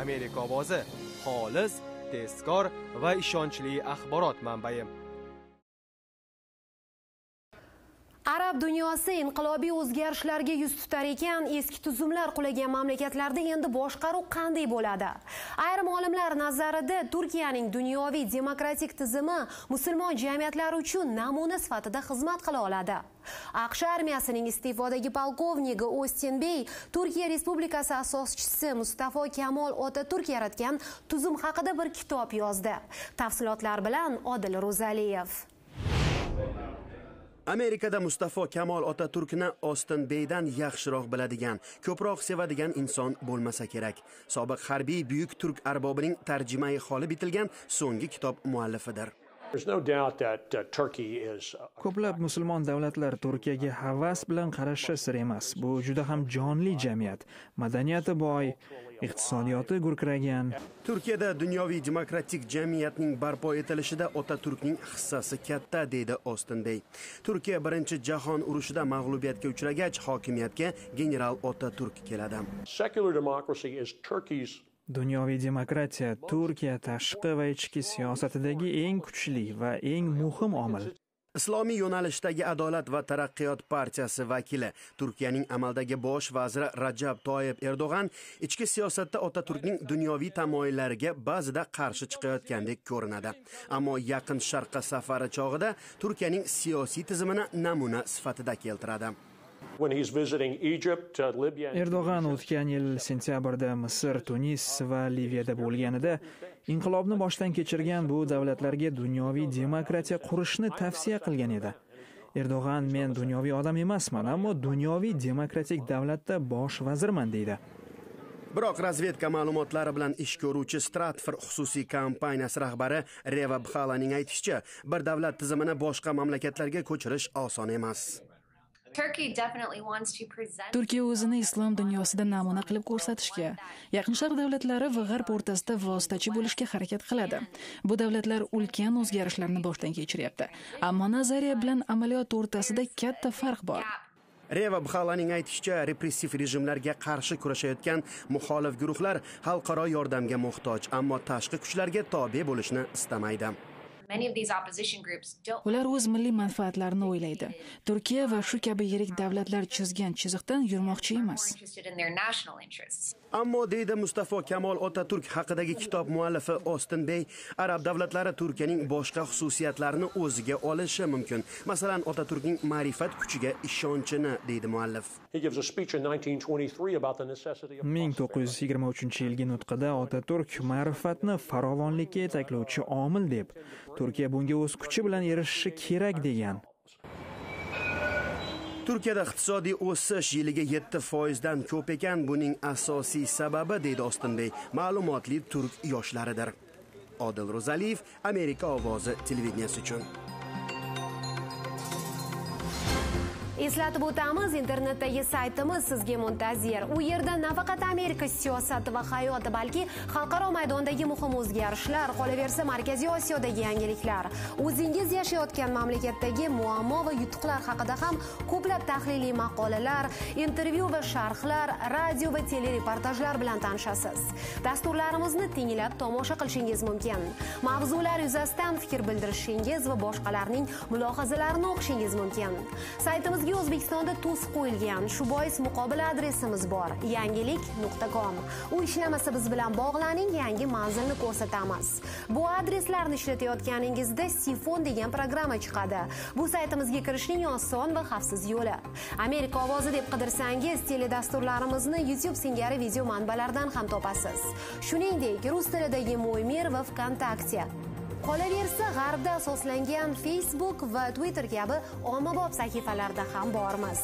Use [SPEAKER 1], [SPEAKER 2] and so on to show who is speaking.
[SPEAKER 1] Amerika ovozi xolis, tezkor va ishonchli axborot manbai.
[SPEAKER 2] Arab dunyosi inqilobiy o'zgarishlarga yuz tutar ekan, eski tuzumlar qulagan mamlakatlarda endi boshqaruv qanday bo'ladi? Ayrim olimlar nazarida Turkiyaning dunyoviy demokratik tizimi musulmon jamiyatlari uchun namuna sifatida xizmat qila oladi. AQSh armiyasining iste'fodagi polkovnigi Ostin Bey Turkiya Respublikasi asoschisi Mustafa Kamol Otaturk yaratgan tuzum haqida bir kitob yozdi. Tafsilotlar bilan Odil Ro'zaliyev.
[SPEAKER 3] Amerikada Mustafa Kamol Otaturkni Ostin Beydan yaxshiroq biladigan, ko'proq sevadigan inson bo'lmasa kerak. Sobiq harbiy buyuk turk arbobining tarjimai holi bitilgan so'nggi kitob muallifidir.
[SPEAKER 4] Ko'plab musulmon davlatlar Turkiyaga havas bilan qarashi sir emas. Bu juda ham jonli jamiyat, madaniyati boy, iqtisodiyoti gurkiragan.
[SPEAKER 3] Turkiyada dunyoviy demokratik jamiyatning barpo etilishida Otaturkning hissasi katta, deydi Ostin Bey. Turkiya Birinchi jahon urushida mag'lubiyatga uchragach, hokimiyatga general Otaturk keladi.
[SPEAKER 4] Dunyoviy demokratiya Turkiya tashqi va ichki siyosatidagi eng kuchli va eng muhim omil.
[SPEAKER 3] Islomiy yo'nalishdagi Adolat va Taraqqiyot partiyasi vakili, Turkiyaning amaldagi bosh vaziri Rajab Toyib Erdo'g'an ichki siyosatda Otaturkning dunyoviy tamoyillariga ba'zida qarshi chiqayotgandek ko'rinadi. Ammo Yaqin Sharqqa safari chog'ida Turkiyaning siyosiy tizimini namuna sifatida keltiradi.
[SPEAKER 4] Erdo'g'an o'tgan yil sentyabrda Misr, Tunis va Liviyada bo'lganida inqilobni boshdan kechirgan bu davlatlarga dunyoviy demokratiya qurishni tavsiya qilgan edi. Erdo'g'an men dunyoviy odam emasman, ammo dunyoviy demokratik davlatda bosh vazirman deydi.
[SPEAKER 3] Biroq razvedka ma'lumotlari bilan ish ko'ruvchi Stratfor xususiy kompaniyasi rahbari Reva Bxalaning aytishicha, bir davlat tizimini boshqa mamlakatlarga ko'chirish oson emas.
[SPEAKER 5] Turkiya o'zini islom dunyosida namuna qilib ko'rsatishga, Yaqin Sharq davlatlari va G'arb o'rtasida vositachi bo'lishga harakat qiladi. Bu davlatlar ulkan o'zgarishlarni boshdan kechiryapti. Ammo nazariya bilan amaliyot o'rtasida katta farq bor.
[SPEAKER 3] Reva Bxalaning aytishicha, repressiv rejimlarga qarshi kurashayotgan muxolif guruhlar xalqaro yordamga muhtoj, ammo tashqi kuchlarga tobe bo'lishni istamaydi.
[SPEAKER 5] Ular o'z milliy manfaatlarini o'ylaydi. Turkiya va shu kabi yirik davlatlar chizgan chiziqdan yurmoqchi emas.
[SPEAKER 3] Ammo deydi Mustafa Kamol Otaturk haqidagi kitob muallifi Ostin Bey, arab davlatlari Turkiyaning boshqa xususiyatlarini o'ziga olishi mumkin. Masalan, Otaturkning ma'rifat kuchiga ishonchini, deydi muallif.
[SPEAKER 4] 1923-yilgi nutqida Otaturk ma'rifatni farovonlikka yetaklovchi omil deb, Turkiya bunga o'z kuchi bilan erishishi kerak degan.
[SPEAKER 3] Turkiyada iqtisodiy o'sish yiliga 7% dan ko'p ekan, buning asosiy sababi, deydi Ostin Bey, ma'lumotli turk yoshlaridir. Odil Ro'zaliyev, Amerika ovozi televideniyasi uchun.
[SPEAKER 2] Eslatib o'tamiz, internetdagi saytimiz sizga muntazir. U yerda nafaqat Amerika siyosati va hayoti, balki xalqaro maydondagi muhim o'zgarishlar, qolaversa Markaziy Osiyodagi yangiliklar, o'zingiz yashayotgan mamlakatdagi muammo va yutuqlar haqida ham ko'plab tahliliy maqolalar, intervyu va sharhlar, radio va telereportajlar bilan tanishasiz. Dasturlarimizni tinglab tomosha qilishingiz mumkin. Mavzular yuzasidan fikr bildirishingiz va boshqalarning mulohazalarini o'qishingiz mumkin. Saytimizga O'zbekistonda to'siq qo'yilgan, shu bois muqobil adresimiz bor: yangilik.com. U ishlamasa biz bilan bog'laning, yangi manzilni ko'rsatamiz. Bu adreslarni ishlatayotganingizda Sifon degan programma chiqadi. Bu saytimizga kirishning oson va xavfsiz yo'li. Amerika ovozi deb qidirsangiz, teledasturlarimizni YouTube singari video manbalardan ham topasiz. Shuningdek, rus tilidagi Moy Mir va VKontakte. Qolaversa, G'arbda asoslangan Facebook va Twitter kabi ommabop sahifalarda ham bormiz.